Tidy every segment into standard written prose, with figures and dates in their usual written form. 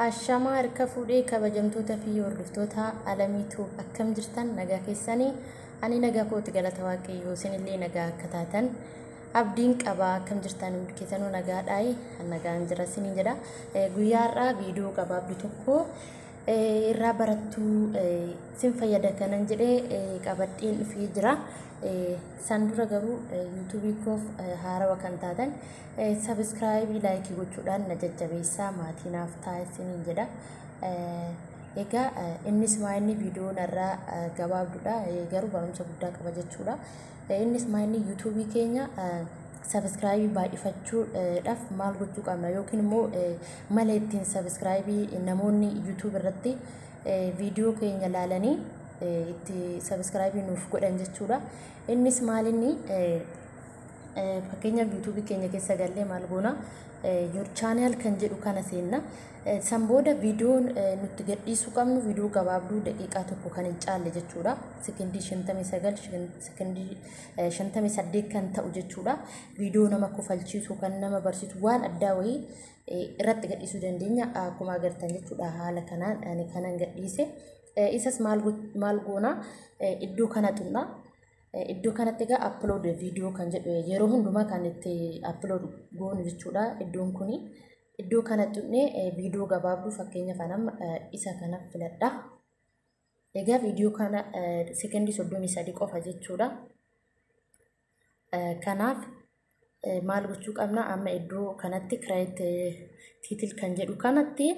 Ashamaa harka fuudhee kabajamtoota fi hordoftoota Alamiituu, akkam jirtan? Nagaa keessanii? Ani nagaa kooti, galata Waaqayyoo. Isinillee nagaa akka taatan abdiin qaba. Akkam jirtan? Hundi keessanuu nagaadhaayi? Nagaan jira isiniin jedha. Guyyaa har'aa viidiyoo gabaabduu tokko irraa barattuu sin fayyada kanan jedhee qabadheen dhufee jira. San dura garuu yuutuubii koof haarawa kan taatan subscribe, like gochuudhaan na jajjabeessaa, maatii naaf ta'a isiniin jedha. Egaa innis maa inni viidiyoon irraa gabaabduudha, garuu barumsa guddaa qaba jechuudha. Innis maa inni yuutuubii keenya subscribe baay'ifachuudhaaf maal gochuu qabna, yookiin immoo mala ittiin subscribe namoonni YouTube irratti viidiyoo keenya laalanii itti subscribe nuuf godhan jechuudha. Innis maal inni, fakkeenyaaf yuutuubii keenya keessa gallee maal goona? Your channel kan jedhu kana seenna. San booda viidiyoon nutti gadhiisuu qabnu viidiyoo gabaabduu daqiiqaa 1 kan hin caalle jechuudha. Sekendii 59, sekendii 58 kan ta'u jechuudha. Viidiyoo nama kofalchiisu, kan nama barsiisu, waan addaa wayii irratti gadhiisuu dandeenya. Akkuma agartan jechuudha, haala kanaan ani kanan gadhiise. Isas maal goona? Iddoo kana tuqna. Iddoo kanatti egaa upload viidiyoo kan jedhu, yeroo hundumaa kan itti upload goonu jechuudha iddoon kuni. Iddoo kana tuqnee viidiyoo gabaabduu, fakkeenyaaf amma isa kana filadha. Egaa viidiyoo kana sekendii 33 qofa jechuudha. Kanaaf maal gochuu qabna? Amma iddoo kanatti create title kan jedhu kanatti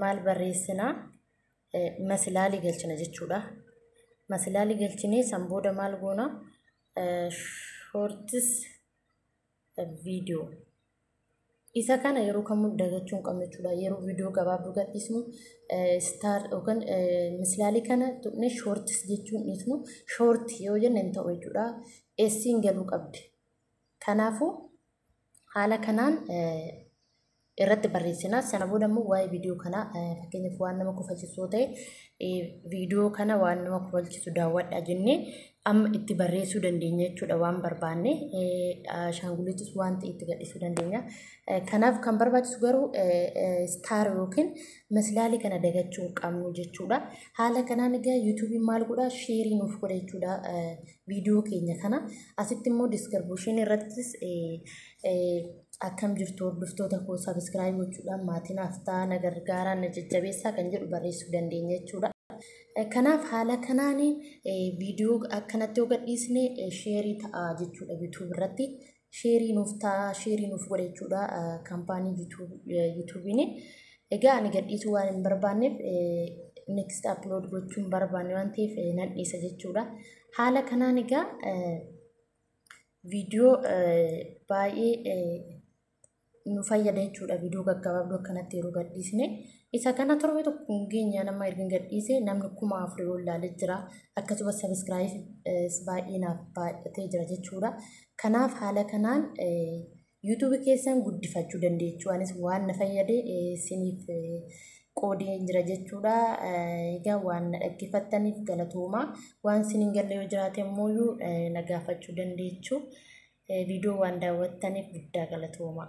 maal barreessinaa? Masilaalii galchina jechuudha. Masilaalii galchinee san booda maal goona? Shorts video. Isa kana yeroo kamuu dagachuu hin qabnu jechuudha. Yeroo viidiyoo gabaabduu gadhiisnu star yookaan mislaalii kana tuqnee shorts jechuun dhiisnu, short yoo jenne hin ta'u jechuudha. Eessiin galuu qabdi. Kanaafuu haala kanaan irratti barreessina. Sana booda immoo waa'ee viidiyoo kanaa, fakkeenyaaf waan nama kofalchiisu yoo ta'e, viidiyoo kana waan nama kofalchiisu daawwadhaa jennee amma itti barreessuu dandeenya jechuudha, waan barbaanne. Ashaanguliitis waan ta'e itti gadhiisuu dandeenya. Kanaaf kan barbaachisu garuu star yookiin maslaalii kana dagachuu hin qabnu jechuudha. Haala kanaan egaa yuutuubiin maal godhaa? Share nuuf godha jechuudha viidiyoo keenya kana. Asitti immoo description irrattis akkam jirtu hordoftoota koo, subscribe gochuudhaan maatii naaf ta'aa, na gargaaraa, na jajjabeessaa kan jedhu barreessuu dandeenya jechuudha. Kanaaf haala kanaan viidiyoo akkanatti yoo gadhiisne share ta'a jechuudha YouTube irratti. Share nuuf ta'a, share nuuf godha jechuudha kaampaanii yuutuubiin. Egaa ani gadhiisuu waan hin barbaanneef, next upload gochuu hin barbaanne waan ta'eef nan dhiisa jechuudha. Haala kanaan egaa viidiyoo baay'ee nu fayyada jechuudha, viidiyoo gaggabaabduu akkanatti yeroo gadhiisne. Isa kana torbe tokko hin geenye nama erga gadhiise namni 4000 ol ilaalee jira. Akkasumas subscribe baay'ee naaf baay'atee jira jechuudha. Kanaaf haala kanaan yuutuubii keessan guddifachuu dandeechu. Anis waan na fayyade isiniif qoodee jira jechuudha. Egaa waan na dhaggeeffattaniif galatooma. Waan isin hin galle yoo jiraate immoo na gaafachuu dandeechu. Viidiyoo waan daawwattaniif guddaa galatooma.